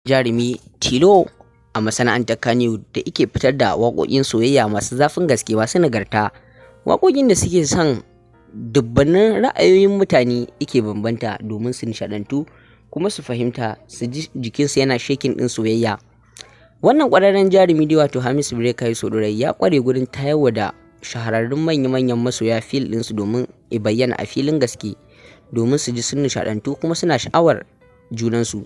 Jarumi tilo a masana'antar Kannywood da yake fitar da waƙoƙin soyayya masu zafin gaske, masu nagarta, waƙoƙin da suke son dubbannin ra'ayoyin mutane yake bambanta domin su nishaɗantu kuma su fahimta, su ji jikinsu yana shaking ɗin soyayya. Wannan ƙwararren jarumi dai, wato Hamisu Breaker Yusuf Ɗorayi, ya ƙware gurin tayarwa da shahararrun manya-manyan masoya feel ɗinsu domin ya bayyana a filin gaske, domin su ji sun nishaɗantu kuma suna sha'awar junansu.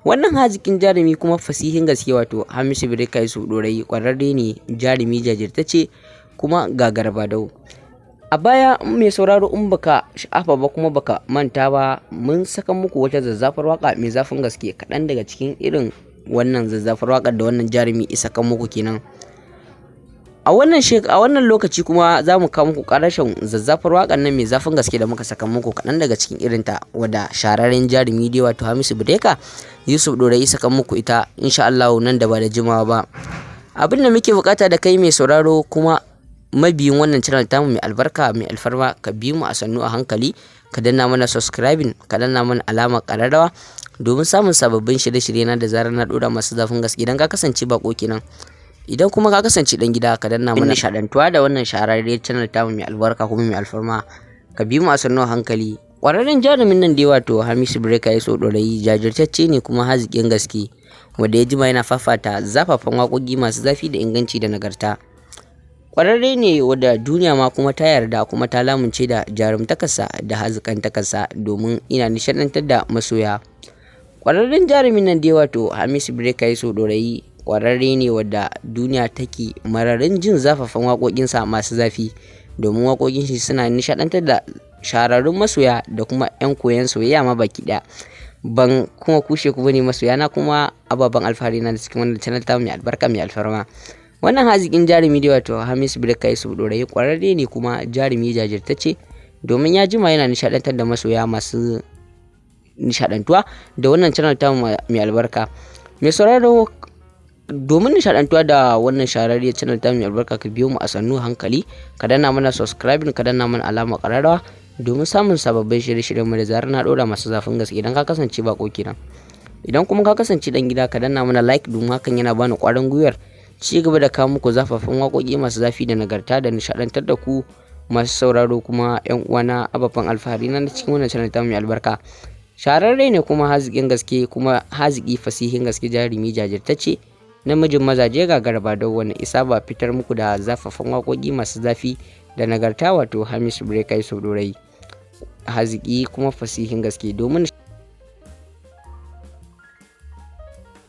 Wannan haziƙin jarumi kuma fasihin gaske, wato Hamisu Breaker Yusuf Ɗorayi, ƙwararre ne, jarumi jajirtacce kuma gagara-badau. A baya, mai sauraro, in baka sha'afa ba kuma baka manta ba, mun saka muku wata zazzafar waka mai zafin gaske. Kaɗan daga cikin irin wannan zazzafar waƙar da wannan jarumi ya saka muku kenan. A wannan lokaci kuma za mu kawo muku ƙarashin zazzafar waƙar nan mai zafin gaske da muka saka muku kaɗan daga cikin irinta, wadda shahararren jarumi dai, wato Hamisu Breaker Yusuf Ɗorayi, saka muku ita insha Allah nan da ba da jimawa ba. Abin da muke bukata da kai, mai sauraro kuma mabiyin wannan channel tamu mai albarka, mai alfarma, ka bi mu a sannu a hankali, ka danna mana subscribing, ka danna mana alamar ƙararrawa domin samun sababbin shirye-shirye na da zarar na ɗora, masu zafin gaske, idan ka kasance bako kenan. Idan kuma ka kasance dan gida, ka danna mana nishaɗantuwa da wannan shahararriyar channel tamu mai albarka kuma mai alfarma, ka bi mu a sannu a hankali. Ƙwararren jarumin nan dai, wato Hamisu Breaker Yusuf Ɗorayi, jajirtacce ne kuma haziƙin gaske, wanda ya jima yana fafata zafafan waƙoƙi masu zafi da inganci da nagarta. Ƙwararre ne wadda duniya ma kuma ta yarda kuma ta lamunce da jarumtakarsa da haziƙantakarsa, domin ina nishaɗantar da masoya. Ƙwararren jarumin nan dai, wato Hamisu Breaker Yusuf Ɗorayi, ƙwararre ne wadda duniya take mararin jin zafafan waƙoƙinsa masu zafi, domin waƙoƙin shi suna nishaɗantar da shahararrun masoya da kuma 'yan koyon soyayya ma baki ɗaya. Ban kuma kushe ku bane, masoya na kuma ababen alfahari na da cikin wannan channel ta mai albarka, mai alfarma. Wannan haziƙin jarumi dai, wato Hamisu Breaker Yusuf Ɗorayi, ƙwararre ne kuma jarumi jajirtacce, domin ya jima yana nishaɗantar da masoya masu nishaɗantuwa da wannan channel ta mai albarka. Mai sauraro, domin nishaɗantuwa da wannan shahararriyar channel ta mai albarka, ka biyo mu a sannu hankali, ka danna mana subscribing, ka danna mana alamar ƙararrawa domin samun sababbin shirye-shiryen mu da zarar na ɗora, masu zafin gaske, idan ka kasance bako kenan. Idan kuma ka kasance dan gida, ka danna mana like, domin hakan yana bani ƙwarin gwiwar ci gaba da kawo muku zafafan waƙoƙi masu zafi da nagarta da nishaɗantar da ku, masu sauraro kuma 'yan uwana, ababen alfahari na cikin wannan channel ta mai albarka. Shahararre ne kuma haziƙin gaske, kuma haziki fasihin gaske, jarumi jajirtacce, namijin mazaje, gagara don wani isa ba fitar muku da zafafan waƙoƙi masu zafi da nagarta, wato Hamisu Breaker Yusuf Ɗorayi, haziki kuma fasihin gaske, domin